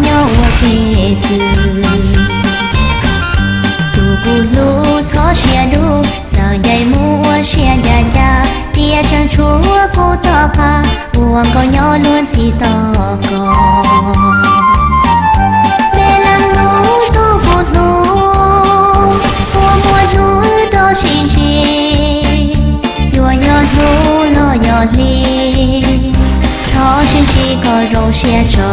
nyob ua ke xwb. Tus kuv hlub txhob siab dub, txawm ncaim mus ua siab ncaj ncaj, tiam tseem tshuav kuv tom qab, ua nkauj nyob luag ntxhi tos koj. Me leej hlub tus kuv hlub, kua muag hnub rau sib ntsib, yuav yog hnub los yog hli, thov sib ntsib kom zoo siab tso.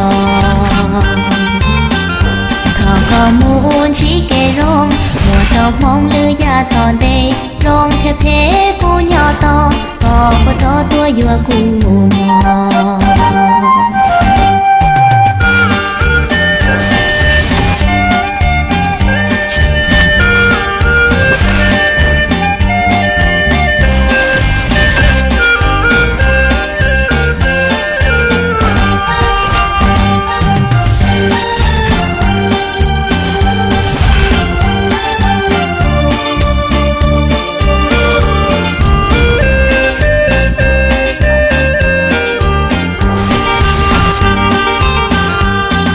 Thov koj mus ntsib kev zoo, muaj txoj hmoov lwm yam tom ntej, zoo thiab phem kuv nyob tos, koj puas rov tuaj yuav kuv mog.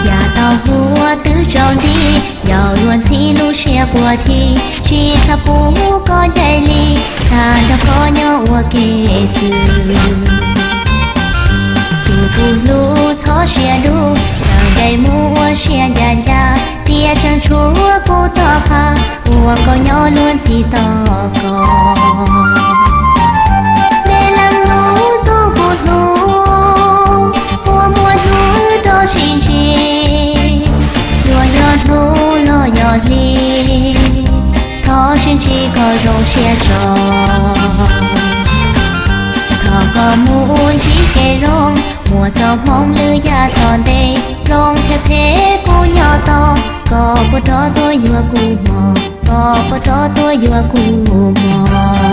Yam tau huam twb tsaus nti, yog luag ntxhi lub siab quaj thi, tsis xav pub koj ncaim li, xav nrog koj nyob ua ke xwb. Tus kuv hlub txhob siab dub, txawm ncaim mus ua siab ncaj ncaj, tiam tseem tshuav kuv tom qab, ua nkauj nyob luag ntxhi tos koj. Me leej hlub tus kuv hlub, kua muag hnub rau sib ntsib, yuav yog hnub los yog hli, thov sib ntsib kom zoo siab tso. Thov koj mus ntsib kev zoo, muaj txoj hmoov lwm yam tom ntej, zoo thiab phem kuv nyob tos, koj puas rov tuaj yuav kuv mog, koj puas rov tuaj yuav kuv mog.